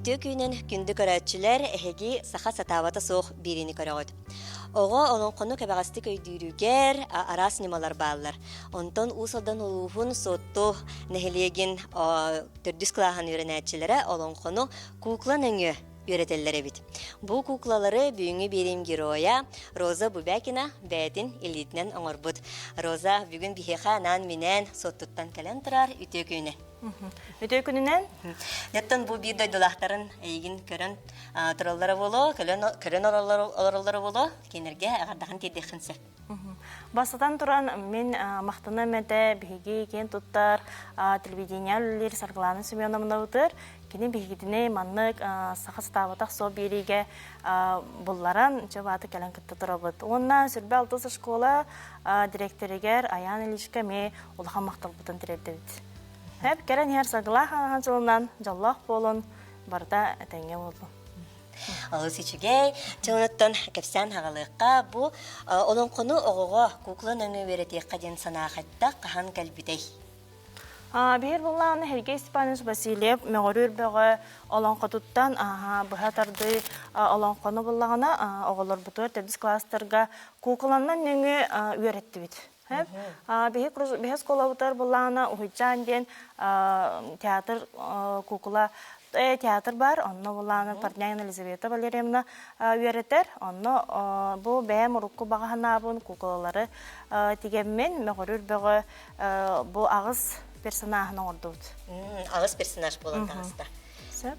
Үтүө күнүн күндү көрөөччүлэр, эһиги саха сатаабата суох биэриини көрөҕүт. Оҕо олоҥхону кэбэҕэстик өйдүүрүгэр араас ньымалар бааллар. Онтон Уус Алдан улууһун Суотту нэһилиэгин төрдүс кылааһын үөрэнээччилэрэ олоҥхону кукла нөҥүө үөрэтэллэр эбит. Бу куклалары бүгүҥҥү биэриим геройа Роза Бубякина бэйэтин илиитинэн оҥорбут. Роза бүгүн биһиэхэ анаан-минээн Суоттуттан кэлэн турар үтүө күнү. Үтүө күнүнэн. Оттон бу биир дойдулаахтарын эйигин көрөн тураллара буолуо, көрөн олороллоро буолуо, кинилэргэ эҕэрдэҕин тиэрдиэххин сөп. Бастатан туран, мин махтаныам этэ биһиги киэн туттар телевидение үлэлиир Саргылаана Семеновнабытыгар. Кини биһигитини маннык саха сатаабатах суол биэриигэ булларан, чэ бааты кэлэн кытта турабыт. Уонна Сүрбэ алтыс школа дириэктэригэр Аян Ильичка эмиэ улахан махталбытын тириэрдэбит. Хэп кэлэн иһэр саргылаах анаан дьылынан дьоллоох буолун, барыта этэҥҥэ буоллун. Олус үчүгэй. Чылыттан кэпсээн хаҕалыахха бу олоҥхону оҕоҕо кукла нөҥүө үөрэтиэххэ диэн санаа хайдах хаһан кэлбитэй? Биһир буллааны Сергей Степанович Васильев мөҕөрүүр бөҕө олоҥхотуттан быһа тардыы олоҥхону буллаҕына оҕолорбутугар төрдүс класстарга куукуланнан нөҥүө үөрэттибит. Биһи оскуолабытыгар буллаҕына Уһуйчаан диэн театр куукула театр бар, онно буллаҕына Портнягина Елизавета Валерьевна үөрэтэр. Онно бу бэйэм урукку баҕа санаабын куукулалары тигэммин мөҕөрүр бөҕө бу аҕыс персонаһын оҥордубут. Аҕыс персонаж буолан таҕыста. Сөп.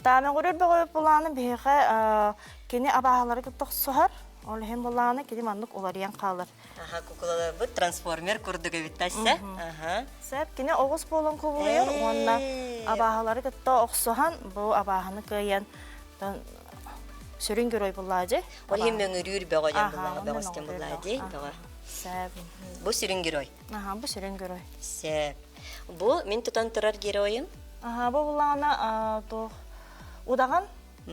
Та мөҕөрүр бөҕө булааны биһиэхэ кини абааһылары кытта охсуһар. Ол иһин булааны кини маннык уларыйан хаалар. Аха, кукулаларбыт трансформер курдук эбит тасса. Аха. Сөп, кини оҕус буолан кубулуйар уонна абааһылары кытта охсуһан бу абааһыны кыайан сүрүн герой буллаадьы. Ол иһин мөҥүрүүр бөҕө диэн буллаҕа бөҕөс диэн буллаадьы бөҕө. Сөп. Бу сүрүн герой. Аха, бу сүрүн герой. Сөп. Бу мин тутан турар геройум. Аха, бу буллаҕына туох удаҕан.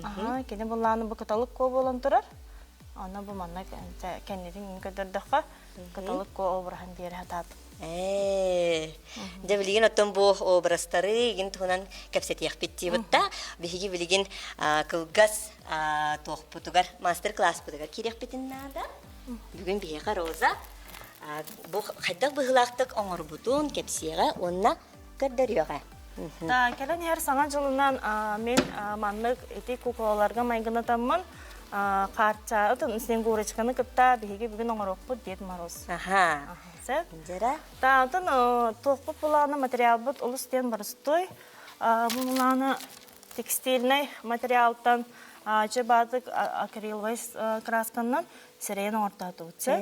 Аха, кини буллаҕына бу кыталык куо буолан турар. Аны бу манна кэннитин көрдөрдөххө, кыталык куо обраһын биэрэ сатаатым. Ээ, дьэ билигин оттон бу образтары игин туһунан кэпсэтиэхпит диибит да, биһиги билигин кылгас туохпутугар, мастер-класспытыгар киириэхпитин наада. Бүгүн биһиэхэ Роза бу хайдах быһыылаахтык оҥорбутун кэпсиэҕэ уонна көрдөрүөҕэ. Кэлэн иһэр Саҥа дьылынан мин маннык ити куколаларга майгынатаммын хаарча снегурочканы кытта биһиги бүгүн оҥоруохпут Дед Мороз. Аха. Сөп. Таатын туохпут булааны материалбыт олус диэн боростуой. Бу булааны текстильнай материалтан чэ баатык акриловай красканнан сирэйин оҥортоотубут. Сөп.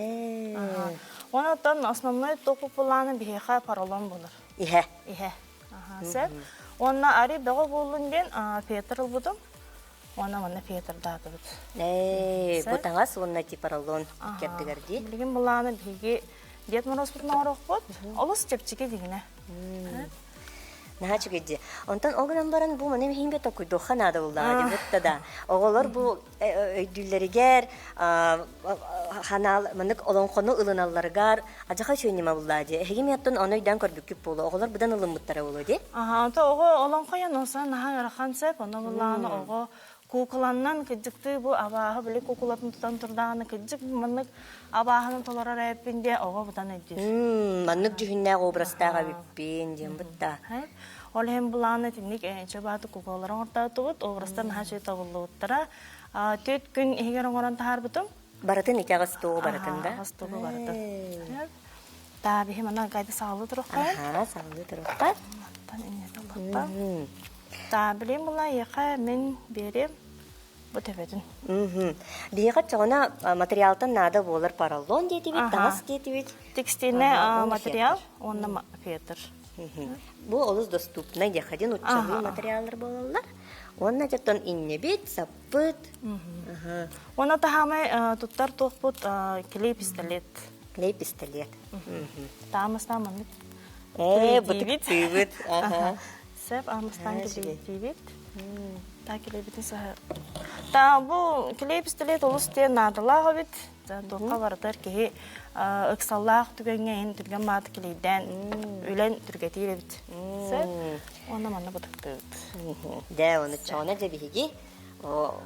Онон основной туохпут булааны биһиэхэ поролон болор. Иһэ. Иһэ. Сөп. Уонна ари бөҕө буоллун диэн фетр ылбытым. Уонна манна фетрдаатыбыт. Ээ, бу таҥас уонна типоролон кэрдигэр дии. Билигин былааны биһиги Дед Морозпутун оҥоруохпут. Олус чэпчэки дигинэ. Наһаа үчүгэй дии. Онтон ол гынан баран бу маны миһингэ токуйдуохха наада буллаҕа дии бутта да. Оҕолор бу өйдүүллэригэр ханаал маннык олоҥхону ылыналларыгар адьаха үчүгэй ньыма буллаа дии. Эһиги миэттэн ону өйдөөн көрбүккүт буолуо. Оҕолор быдан ылыммыттара буолуо дии. Аха, онто оҕо олоҥхойон оса наһаа ыарахан сөп, ону буллаҕына оҕо куукуланнан кыдьыктыы бу абааһы били куукулатын тутан турдаҕына кыдьык маннык абааһыны толорор эбиппин диye оҕо бутан өйдүүр. Маннык дьүһүннээх образтаах эбиппин диэн бутта. Ол иһин булааны итинник чөбааты куукулалары оҥортоотубут, образтар наһаа үчүгэй табыллыбыттара. Түөрт күн иһигэр оҥорон таһаарбытым. Барытын итэҕэс тугу барытын да? Аҕыс тугу барытын. Таа биһи манна гайда саҕалыы турукка. Аха, саҕалыы турукка. Мантан инньэ ыллахха. Таа билим була яха мин берем бу төбөтүн. Биһиэхэ чоҕуна материалтан наада буолар поролон диэтибит, таҥас диэтибит. Текстильный материал уонна фетр. Бу олус доступный диэхадин уччалыы материаллар буолаллар. Уонна дьоттон иннебит, саппыт. Уонна таһаамай туттар туохпут клей пистолет. Клей пистолет. Таамастаан маннык. Ээ, бытыктыыбыт. Сөп, аамастаан килиэйдиибит. Та килиэйбитин саһа. Та бу клей пистолет олус диэн наадалаах эбит. Туохха барытар киһи ыксаллаах түгэҥҥэ иһин түргэн мааты килийдээн үлэн түргэтиир эбит. Сөп. Уонна манна бытыктыыбыт. Дэ, оны чоҕуна дьэ биһиги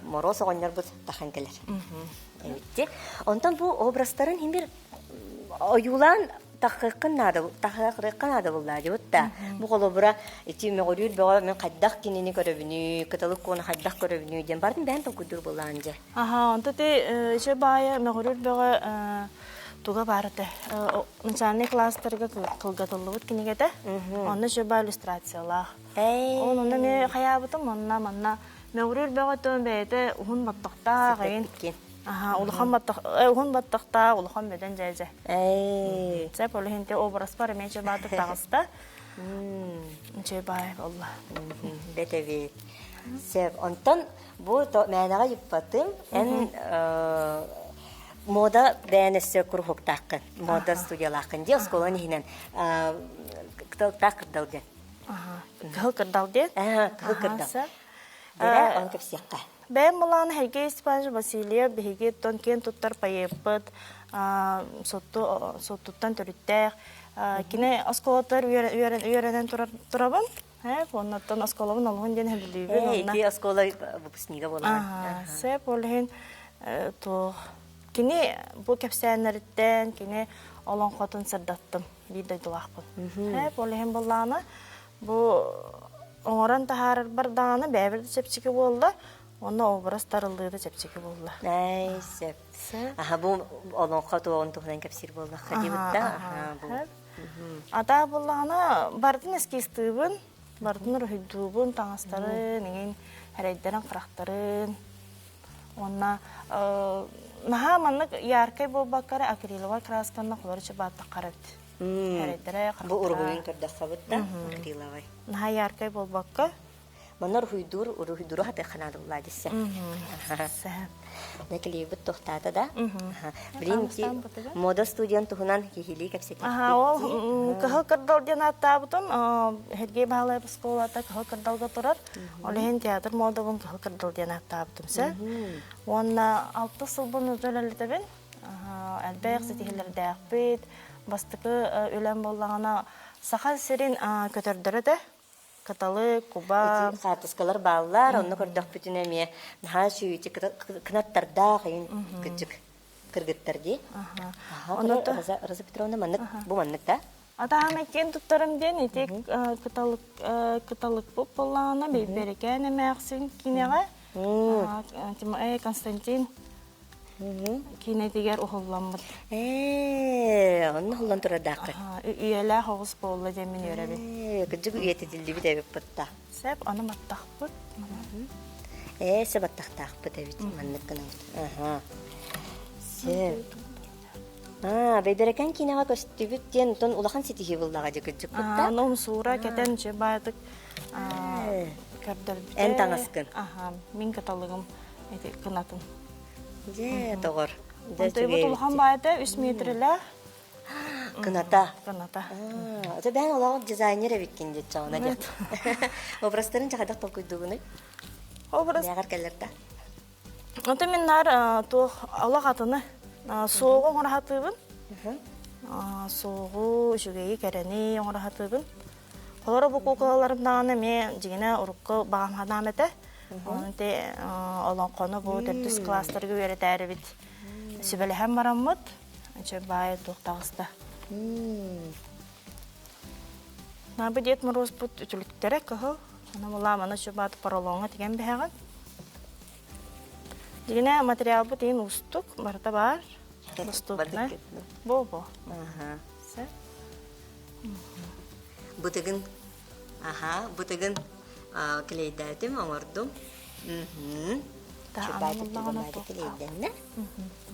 Мороз оҕонньорбут тахан кэлэр. Эбитти. Онтон бу образтарын химир ойуулаан тахыаххын наада тахыаххын наада буллаа дьыбыт да. Бу холобура ити мөҕүрүүр бөҕө мен хайдах кинини көрөбүнүү, кыталык куону хайдах көрөбүнүү диэн бардын бэйэн толкуйдуур буллаан дьэ. Аха, онто ти иче баайа мөҕүрүүр бөҕө туга баар этэ. Начальный класстарга кылгатыллыбыт кинигэтэ. Онно иче баа иллюстрациялаах. Ол онно мен хайаабытым, онно манна мөҕүрүүр бөҕөтөн бэйэтэ уһун баттахтаах, эйин. Аха, улахан баттах, уһун баттахтаах, улахан бөдөн дьээдьэ. Сеп ол иһин образпар эмиэ чэ баатык таҕыста. Чэ баай болла. Бэтэбит. Сеп, онтон бу мээнэҕэ юппатым, эн мода бэйэн өссө куруһуктааххын, мода студиялааххын дии оскуолан иһинэн кыталыктаах кырдал диэн. Кыһыл кырдал диэн? Кыһыл кырдал. Бэрэ, ону кэпсиэххэ. Бэйэм былаан Сергей Степанович Васильев биһиги тон киэн туттар поэппыт, Суоттуттан төрүттээх. Кини оскуолатыгар үөрэнэн турабын. Оннуттан оскуолабын олуһун диэн сөбүлүүбүн. Ити оскуола выпускнига буолаҕын. Сөп, ол иһин туох кини бу кэпсээннэриттэн кини олоҥхотун сырдаттым биир дойдулаахпын. Ол иһин буоллаҕына Бу оҥорон таһаарарбар даҕаны бэйэбэр да чэпчэки буолла, уонна образ тарыллыы да чэпчэки буолла. Эй, сөп. Аха, бу олоҥхо туоҕун туһунан кэпсиир буоллахха диэбит да. Аха, бу. Атаа буоллаҕына барытын эскизтыыбын, барытын уруһуйдуубун, таҥастарын, иҥин, эрэйдэрин, харахтарын. Уонна наһаа маннык яркай буолбакка эрэ акриловай красканан холору бааттаххар эбит. Бу уруһуйун көрдөххөбүт да, акриловай. Наһаа яркай буолбакка. Манна уруһуйдуур, уруһуйдууру хатыахха наадаллаа дессе. Нэкилиибит тохтаата да. Билин ити мода студиян туһунан киһилии кэпсэтиэхпит. Аха, ол Кыһыл кырдал диэн ааттаабытым. Сергей Баһылаев оскуолата Кыһыл кырдалга турар. Ол иһин театр модабын Кыһыл кырдал диэн ааттаабытым сэ. Уонна алтыс сылбын үлэлэтэбин. Элбэх ситиһилэрдээхпит. Бастакы үлэм буоллаҕына Саха сирин көтөрдөрө этэ. Кыталы, куба. Ити хаартыскалар бааллар, онно көрдөхпүтүнэ эмиэ наһаа үчүгэй кынаттардаах эйин кырдьык кыргыттар дии. Аха, Роза Петровна маннык, бу маннык да? Атаһым иккиэн туттарым диэн ити кыталык кыталыкпыт буоллаҕына Бэйбэрикээн эмээхсин киинэҕэ Константин киинэтигэр уһулламмыт. Ээ, онно уһуллан турардааххын. Үйэлээх оҕус буолла диэн мин үөрэбин. Ээ, кырдьык үйэтитиллибит эбит бытта. Сөп, аны баттахпыт. Ээ, сөп баттахтаахпыт эбит маннык гынабыт. Аха. Сөп. Аа, Бэйбэрэкэн киинэҕэ көстүбүт диэн онтон улахан ситиһии буллаҕа дьэ кырдьык кытта. Аны умсуура кэтэн дьэ баайдык көрдөрбүтэ. Эн таҥаскын. Аха, мин каталыгым ити кынатын. Дьэ, доҕор. Онтойбут улахан баайда үс метрэлээх. Кыната. Кыната. Ото бэйэн олоҕу дизайнер эбиккин диэт чаҕына диэт. Образтарын дьэ толкуйдуугунуй? Образ. Бэҕэр кэллэр да. Онто мин наар туох олох атыны суоҕу оҥоро сатыыбын. Суоҕу, үчүгэйи, кэрэни оҥоро сатыыбын. Холоро бу куукулаларым даҕаны эмиэ дьиҥинэ урукку баҕам санаам этэ. Онон ити олоҥхону бу төрдүс кылаастарга үөрэтээрибит сүбэлэһэн бараммыт, үчүгэй баайы туох таҕыста. Бу Дед Морозпут үтүлүктэрэ кыһыл. Аны мула маны чубаат поролоҥҥа тигэн биһэҕин. Дьиҥинэ материалбыт иин уустук, барыта баар. Доступно. Бо-бо. Бытыгын, аха, бытыгын клейдээтим, оҥордум. Клейдэннэ.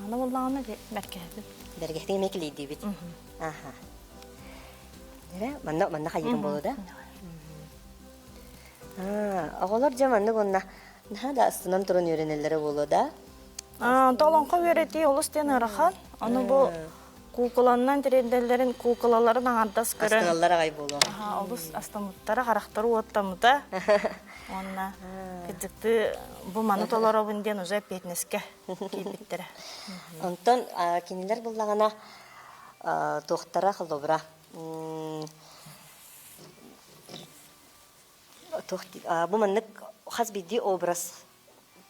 Аны буллаҕына бэркэһэтим. Бэргэһэтин эмиэ клейдиибит. Аха. Манна манна хайыырым буолуо да? Оҕолор дьэ маннык уонна наһаа да астынан туран үөрэнэллэрэ буолуо да? Онто олоҥхо үөрэтии олус диэн ыарахан. Ону бу. Куукуланнан тириэрдэллэрин куукулаларын аҥардас көрөн Астыналлар аҕай буолуо. Аха, олус астаммыттара, харахтара уоттаммыта. Уонна кырдьыктыы бу маны толоробун диэн уже эппиэтинэскэ киирбиттэрэ. Онтон кинилэр буллаҕына туохтара холобура туох бу маннык хас биирдии образ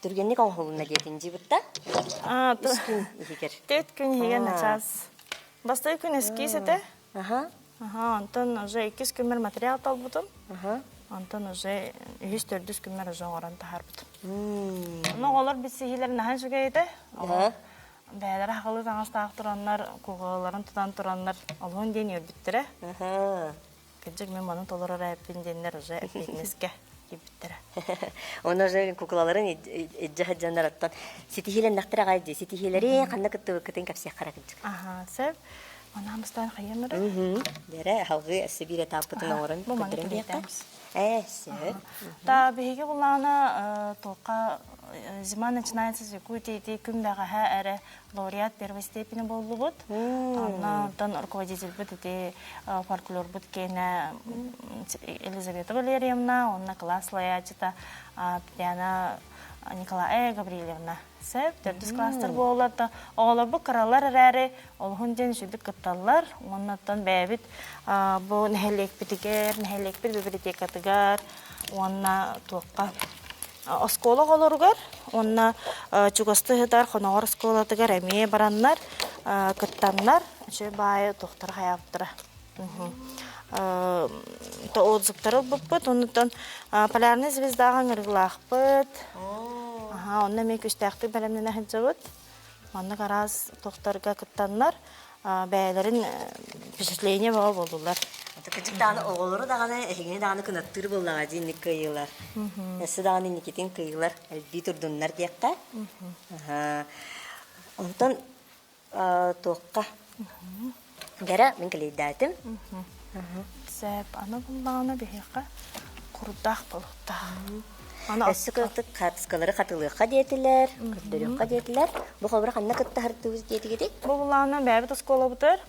түргэнник оҥоһулунна диэтин дьиибытта үс күн иһигэр Түөрт күн иһигэр начаас. Бастакы күн эскиз этэ. Аха. Аха, онтон уже иккис күммэр материал талбытым. Онтон уже үһүс, төрдүс күммэр уже оҥорон таһаарбытым. Ону оҕолор билсиһиилэр наһаа үчүгэй этэ. Бэйэлэрэ хахылыы таҥастаах тураннар, куукулаларын тутан тураннар олуһун диэн үөрбүттэрэ. Кырдьык мин маны толорор эбиппин диэннэр уже эппиэтинэскэ киирбиттэрэ. Онно уже куукулаларын илдьэ сылдьаннар оттон ситиһиилэннэхтэр аҕай дии. Ситиһиилэри ханна кыттыбыккытын кэпсиэххэ кырдьык. Аха, сөп. Манан бастаан хайыам эрэ? Дэрэ, салгыы өссө биир этаппытын оҥорон көрдөрөн биэххэ. Ээ, сөп. Та биһиги буллаана туохха зима начинается с Якутии ити күн бэҕэһээ эрэ лауреат первой степени буоллубут. Онно онтон руководительбит ити фольклорбут киэнэ Елизавета Валерьевна, онно класс салайааччыта Татьяна Николаева Гаврильевна. Сөп, төрдүс класстар буоллар да, оҕолорбут кыралар эрээри, олуһун диэн үчүгдүк кытталлар. Уоннаттан бэйэбит бу нэһилиэкпитигэр, нэһилиэкпит библиотекатыгар уонна туохха оскуола оҕолоругар уонна чугастыы сытар Хоноҕор оскуолатыгар эмиэ бараннар кыттаннар үчүгэй баайы туохтара хайаабыттара отзывтары ылбыппыт оннуттан полярный звездаҕа ыҥырыылаахпыт онно эмиэ күүстээхтик бэлэмнэнэ сылдьабыт маннык араас туохтарга кыттаннар бэйэлэрин впечатление бөҕө буоллулар. Кырдьык даҕаны оҕолору даҕаны эһигини даҕаны кынаттыыр буоллаҕа дии инник кыайыылар. Өссө даҕаны инникитин кыайыылар элбии турдуннар диэххэ. Онтон туохха? Гера мин кэлэйдээтим. Сөп, аны буллаҕына биһиэхэ курдаах болуктаах. Өссө кырдык хаартыскалары хатылыахха диэтилэр, көрдөрүөххэ диэтилэр. Бу холобура ханна кыттаһырдыбыт диэтигитий? Бу буллаҕына бэйэбит оскуолабытыгар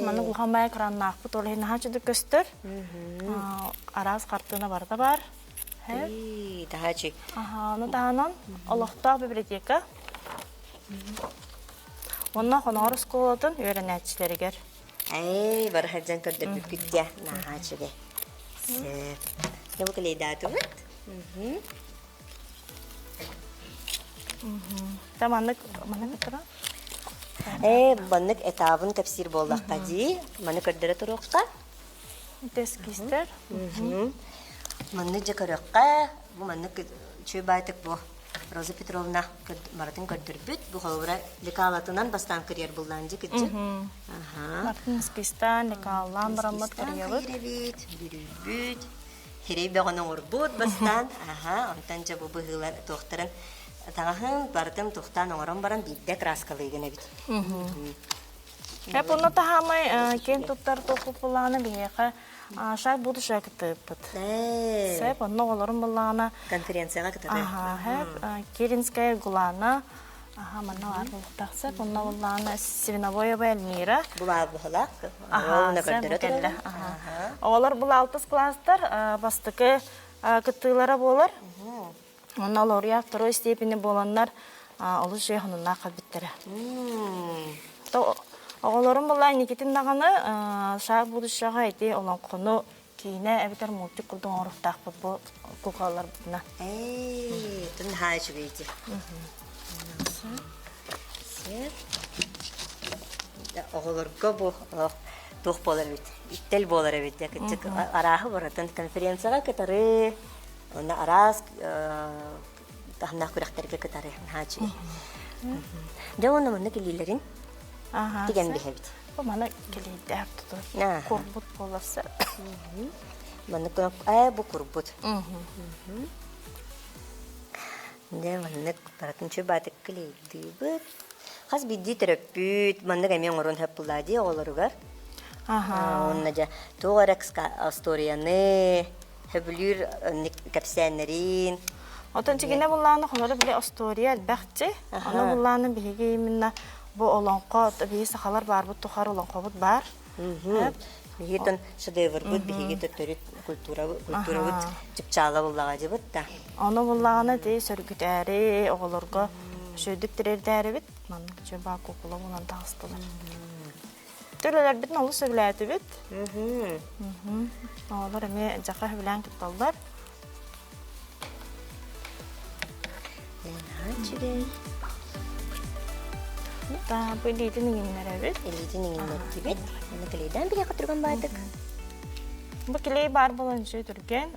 маннык улахан баай экраннаахпыт, ол иһин наһаа чудук көстөр. Араас хартыына барыта баар. Таһаачы. Аха, ону таһынан олохтоох библиотека. Уонна Хоноҕор оскуолатын үөрэнээччилэригэр. Эй, бары сылдьан көрдөрбүккүт дьэ, наһаа үчүгэй. Сөп. Дьэ, бу клейдаатыбыт. Та маннык маннык тура. Ээ, маннык этабын кэпсиир буоллахха дии. Маны көрдөрө туруохха. Тэскистэр. Маннык дьэ көрөххө, бу маннык үчүгэй баайтык бу Роза Петровна барытын көрдөрбүт. Бу холобура лекалатынан бастаан кырыйар буллаан дьэ кырдьык. Мартын эскистан, лекаллаан бараммыт кырыйабыт. Кырыйабыт, бүрүйбүт, хирей бөҕөнү оҥорбут бастаан. Аха, онтон дьэ бу быһыылар туохтарын таҥаһын барытын тухтаан оҥорон баран биирдэ краскалыыгын эбит. Эп онно таһаамай киэн туттар туохпут биһиэхэ шаг будущее кыттыыппыт. Сэп онно оҕолорум буллаҕына конференцияҕа кытары. Аха, Киринская Гулана Аха, манна баар буолуохтаах сөп. Онно буллаҕына Свиновоева Эльмира. Булаа быһылаах. Аха, сөп кэллэ. Оҕолор бул алтыс класстар бастакы кыттыылара буолар. Онно лауреат второй степени буоланнар олус үчүгэй хонуннаах кэлбиттэрэ. Оҕолорум буолла инникитин даҕаны шаг будущего ити олоҥхону киинэ эбэтэр мультик курдук оҥоруохтаахпыт бу куукаларбытына. Ээ, тун наһаа үчүгэй дии. Оҕолорго бу туох буолар эбит, иттэл буолар эбит дьэ кырдьык арааһы барытын конференцияҕа кытары Онно араас таһымнаах күрэхтэргэ кытары наһаа үчүгэй. Дьэ уонна маннык илиилэрин тигэн биһэбит. Бу маны килийдээх туту курбут буоларса. Маннык ээ бу курбут. Дьэ маннык барытын чубаатык килийдиибит. Хас биирдии төрөппүт маннык эмиэ оҥорон сөп буллаа дии оҕолоругар. Уонна дьэ туох эрэ историяны сөбүлүүр кэпсээннэрин. Отон чигинэ буллааны холоро били остуоруйа элбэхчи. Аны буллааны биһиги именно Бу олоҥхо биһи сахалар баарбыт тухары олоҥхобут баар. Биһиги шедеврбыт биһиги төрүт культурабыт чыпчаала буллаҕа дьыбыт да. Ону буллаҕына ти сөргүтээри оҕолорго үчүгэйдик тириэрдээрибит маннык чөбаа куукула булан таҕыстылар. Төлөлөрбүтүн олус сөбүлээтибит. Оҕолор эмиэ дьаха сөбүлээн тутталлар. Үчүгэй. Та бу илиитин иҥиннэрэбит. Илиитин иҥиннэрдибит. Уонна клейдаан биһиэхэ түргэн баайдык. Бу клей баар буолан үчүгэй түргэн.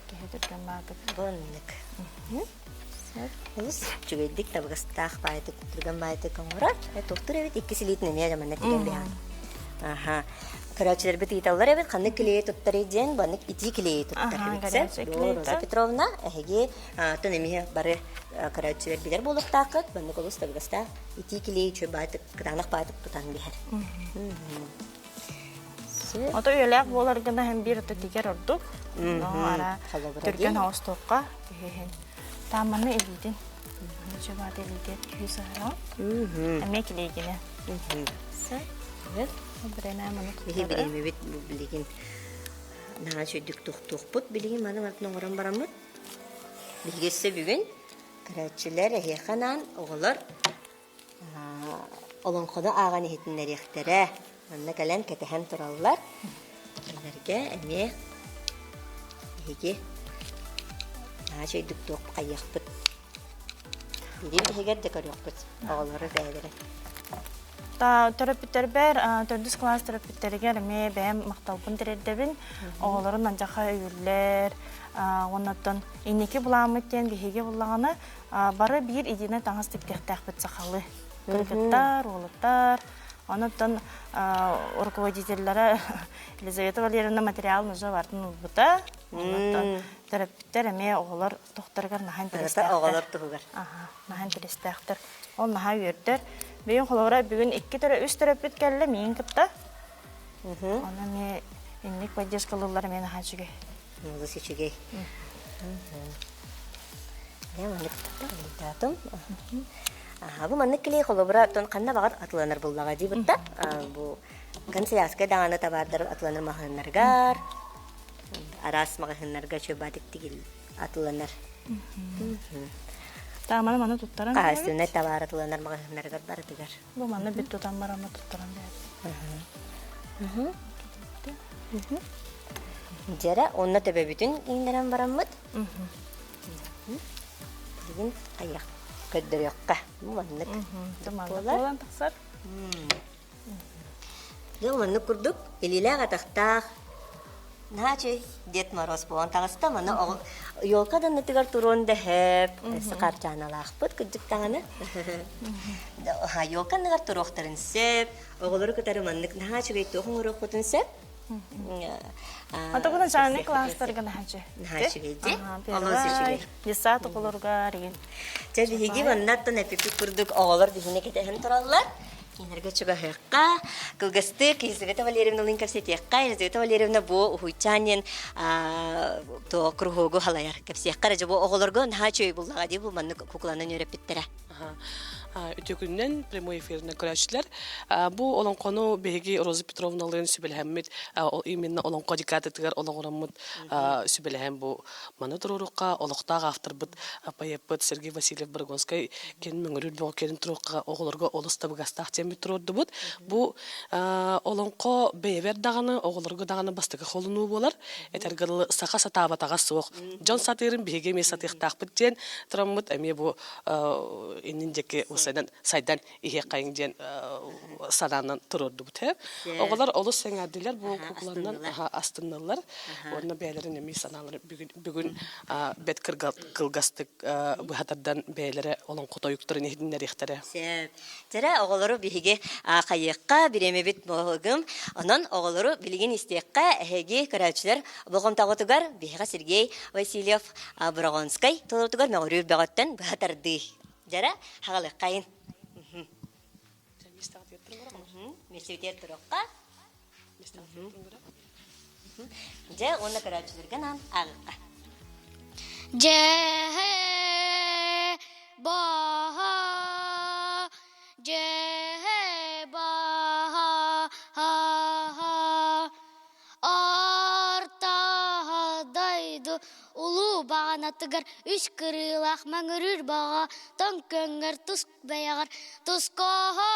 Киһи түргэн баайдык. Бу оннук. Олус үчүгэйдик табыгастаах баайдык түргэн баайдык оҥорор. Туохтуур эбит иккис илиитин эмиэ манна тигэн биһаан. Аха. Көрөөччүлэрбит ыйыталлар эбит ханнык клейи туттарый диэн баннык итии клейи туттар эбит. Роза Петровна, эһиги тон эмиэ бары көрөөччүлэр билэр буолуохтааххыт, баннык олус табыгастаах итии клей үчүгэй баайтык, кытаанах баайтык тутан биһэр. Ото үйэлээх буолар гына һэн биир ото тигэр ордук. Ара түргэн оҕостуохха киһиһин. Тааманы илиитин. Чубаат илиитин күү сыһара. Эмиэ килиигинэ. Биһи бириэмэбит билигин наһаа үчүгдүк тохтуохпут билигин маны мантан оҥорон бараммыт. Биһиги өссө бүгүн көрөөччүлэр эһиэхэ анаан оҕолор олоҥхону ааҕан иһитиннэриэхтэрэ. Манна кэлэн кэтэһэн тураллар. Кинилэргэ эмиэ биһиги наһаа үчүгэйдик туох хайыахпыт. Биһиги иһигэр да көрүөхпүт оҕолору бэйэлэрэ. Төрөппүттэрбэр, төрдүс кылаас төрөппүттэригэр эмиэ бэйэм махталбын тириэрдэбин. Оҕолорун андьаха өйүүллэр. Уоннаттан инники былааммыт диэн биһиги буллаҕына бары биир единый таҥас тиктиэхтээхпит сахалыы. Кыргыттар, уолаттар. Онуттан руководителлара Елизавета Валерьевна материал уже бартын ылбыта. Онуттан төрөппүттэр эмиэ оҕолор тохторугар наһаа интэриэстээхтэр. Оҕолор туһугар. Аха, наһаа интэриэстээхтэр. Ол наһаа үөрдэр. Бүгүн холобура бүгүн икки төрө үс төрөппүт кэллэ миигин кытта. Ону эмиэ инник поддержкалыыллар эмиэ наһаа үчүгэй. Олус үчүгэй. Дьэ, маннык ыйдаатым. Аха, бу маннык клей холобура тон ханна баҕар атыланар буллаҕа дии бутта. Бу канцелярскай даҕаны табаардар атыланар маҕаһыыннарыгар, араас маҕаһыыннарга чөбатик тигил атыланар. Тааманы маны туттаран Хаһаайыстыбаннай табаар атыланар маҕаһыыннарыгар барытыгар. Бу маны бүт тутан барамма туттаран бэйэбит. Дьэрэ, онно төбөбүтүн иҥнэрэн бараммыт. Билигин айах көрдөрүөххэ. Бу маннык буолан тахсар. Дьэ, маннык курдук илиилээх атахтаах наһаа үчүгэй Дед Мороз буолан таҕыста. Маны елка даннытыгар туруон да сөп. Өссө харчааналаахпыт кырдьык даҕаны. Елка анныгар туруохтарын сөп. Оҕолору кытары маннык наһаа үчүгэй туох оҥоруоххутун сөп. Ата бу начальник класстарга наһаа үчүгэй. Наһаа үчүгэй дии. Олус үчүгэй. Детсад оҕолоругар игин. Чэ биһиги маннаттан эпиппит курдук оҕолор биһини кэтэһэн тураллар. Кинилэргэ чугаһыахха, кылгастык Елизавета Валерьевналыын кэпсэтиэххэ. Елизавета Валерьевна бу уһуйчаан диэн то кругогу халайар. Кэпсиэххэ эрэ бу оҕолорго наһаа үчүгэй буллаҕа дии бу маннык кукланан үөрэппиттэрэ. Үтүө күнүнэн прямой эфиринэн көрөөччүлэр. Бу олоҥхону биһиги Роза Петровналыын сүбэлэһэммит, именно олоҥхо декадатыгар олоҕураммыт сүбэлэһэн бу маны туруорукка олохтоох авторбыт поэппыт Сергей Васильев-Борогонскай кин мөҥүрүр бөҕө кэлин туруохха оҕолорго олус табыгастаах диэммит туруордубут. Бу олоҥхо бэйэбэр даҕаны, оҕолорго даҕаны бастакы холунуу буолар. Этэргэ дылы саха сатаабатаҕа суох. Дьон сатыырын биһиги эмиэ сатыахтаахпыт диэн тураммыт эмиэ бу иннин диэки сайдан сайдан иһиэххэйиҥ диэн санаанан туруордубут. Оҕолор олус сэҥээрдилэр бу кукланнан астынналлар. Уонна бэйэлэрин эмиэ санааларын бүгүн бүгүн бэт кылгастык быһа тардан бэйэлэрэ олоҥхо тойуктарын иһитиннэриэхтэрэ. Сөп. Дьэрэ оҕолору биһиги хайыахха бириэмэбит буолгум. Онон оҕолору билигин истиэххэ эһиги көрөөччүлэр болҕомтоҕутугар биһиэхэ Сергей Васильев Бороҕонскай толорутугар мөҕүрүүр бөҕөттөн быһа тардыы. Дьэрэ хаҕалыаххайын. Миэстибитигэр туруохха. Дьэ, уонна көрөөччүлэргэ анаан ааҕыахха. Дьэ, баһа. Дьэ баһа Орто дойду улуу баҕанатыгар үс кырыылаах маҥырыыр баҕа тоҥ көҥҥөр тус бэйэҕэр тускоһо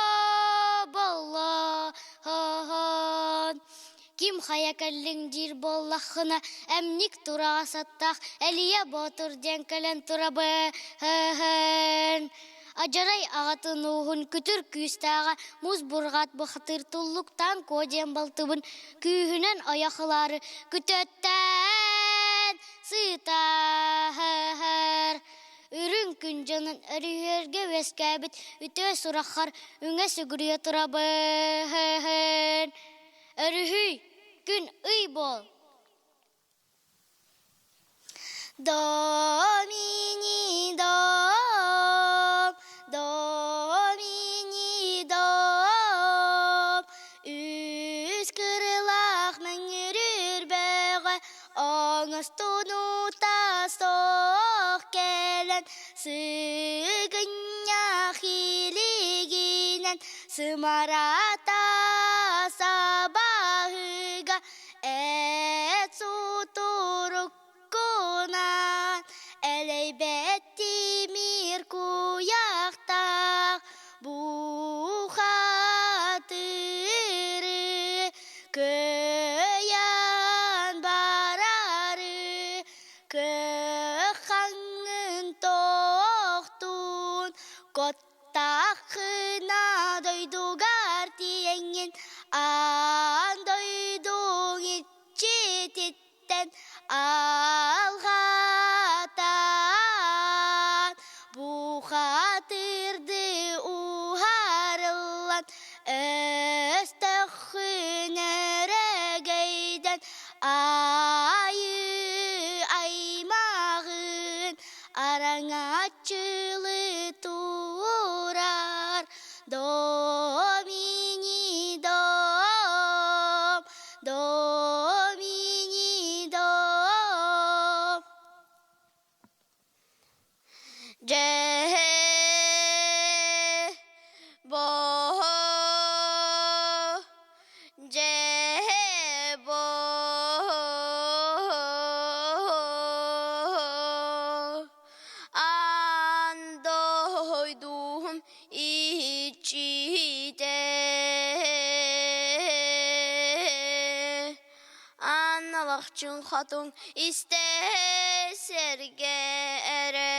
боллоһон Ким хайа кэллиҥ диир буоллаххына эмник тураҕас аттаах Элийэ Боотур диэн кэлэн турабын. Адьарай аҕатын ууһун күтүр күүстээҕэ муус бурҕаат бухатыыр туллуктаан куо диэн балтыбын күүһүнэн ойох ылаары күтүөттээн сыытаһар. Үрүҥ күн дьонун өрүһүөргэ үөскээбит үтүө сураххар үҥэ сүгүрүйэ турабын. Өрүһүй, күн ый буол! До мини дом, до мини дом, үс кырылаах мөҥүрүр бөҕө оҥостунута суох кэлэн сыгынньах илигинэн сымарата сабаһыга эт сутуруккунан элэйбэт тимир куйахтаах бухатыры кыайан барары кыахаҥҥын тохтуун Таххына дойдугар тиийэҥҥин аан дойдуҥ иччититтэн алҕатан бухатырды уһарыллан өстөххүн өрөгөйдөн айыы аймаҕын Араҥаччылыы турар Домини дом, Домини дом. Дьэ бо дьэ бо Аан дойдум иччитэ Аналахчын хотун истэ сэргэ эрэ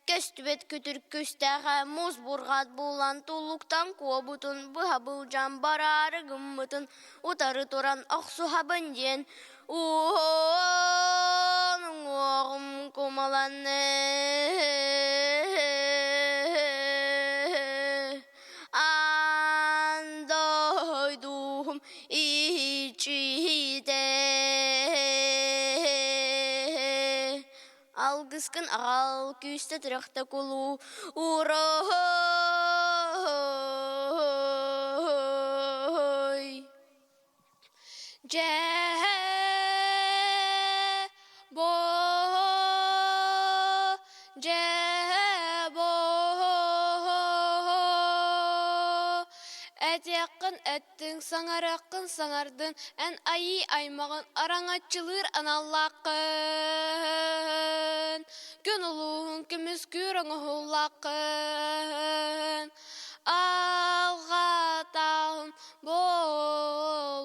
Көстүбэт күтүр күстээҕэ муус бурҕат булан туллуктан куобутун быһа былдьаан бараары гыммытын утары туран охсуһабын диэн уон уҥуоҕум кумаланны Аан дойдум иччитэ Алгыскын аҕал, күүстэ тирэхтэ кулуу, уруһуй. Дьэ, бо, дьэ, бо, этиэххин эттиҥ, саҥарыаххын саҥардын, эн айыы аймаҕын араҥаччылыыр аналлааххын, күн улууһун көмүскүүр оҥоһуллааххын, алҕатаһын буолун,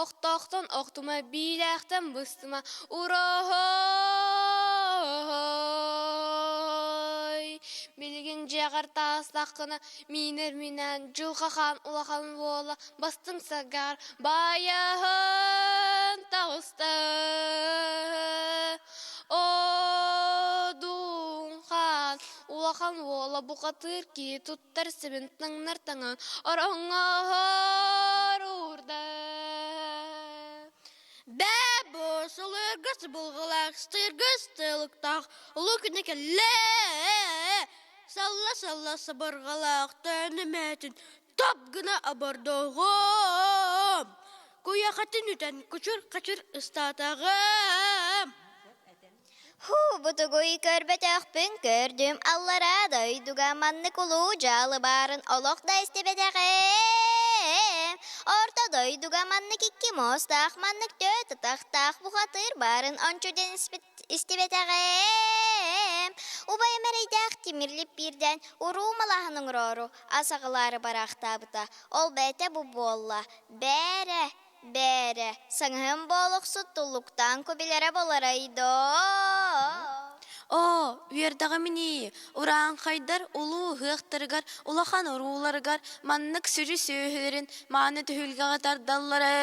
охтоохтон охтума, биилээхтэн быстыма, уроһой. Билигин дьиэҕэр таҕыстаххына, Миинэр минээн дьылҕа хаан улахан уола бастыҥ сагаар баайаһын таҕыста. Одуун хаан улахан уола бухатыыр киһи туттар сибин таҥнар таҥан ороҥҥоһор уурда. Бээ бу сылыргы сыбылгылаах сытыргы сытыылыктаах улуу күнэ кэллэ Салла-салла сабырҕалаах төөнүмээтин топ гына обордоҕум. Куйахатын үтэн кучур-хачыр ыстаатаҕым. Һуу, бутугуй көрбөтөхпүн көрдүм, аллараа дойдуга маннык улуу дьаалы баарын олох да истибэтэҕим. Орто дойдуга маннык икки муостаах, маннык түөрт атахтаах бухатыыр баарын ончу диэн истибэтэҕим. Убайым эрэйдээх тимир липпиирдээн уруу малааһын оҥороору ас аҕалаары бараахтаабыта. Ол бэйэтэ бу буолла. Бээрэ, Бээрэ, саҥаһым буолуксут туллуктаан кубилэрэ буоларай доо? Оо, үөрдэҕим ини, урааҥхайдар улуу ыһыахтарыгар, улахан урууларыгар маннык сүрү сүөһүлэрин мааны түһүлгэҕэ тардаллара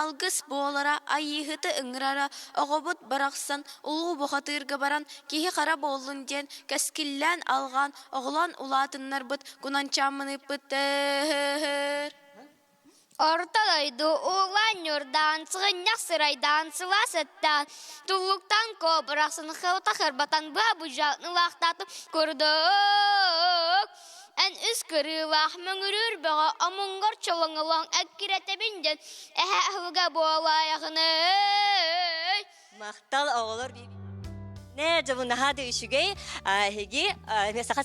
алгыс буолара, айыыһыты ыҥырара, оҕобут барахсан улуу бухатыырга баран киһи-хара буоллун диэн кэскиллээн алҕаан оҕолоон улаатыннарбыт кунанчааммын ыыппыттар. Орто дойду уулаан ньурдаан, сыгынньах сырайдаан, сылаас эттаан, туллуктаан кобрахсын хылта хырбатан быа быдьаан ылаахтаатым курдук. Эн үс кырыылаах мөҥүрүүр бөҕө омуҥгар чолоҥолоҥ эккирэтэбин диэн эһэ аһылыга буолаайаҕыный. Махтал оҕолор нэ дьабынаһаа да үчүгэй эһиги саха.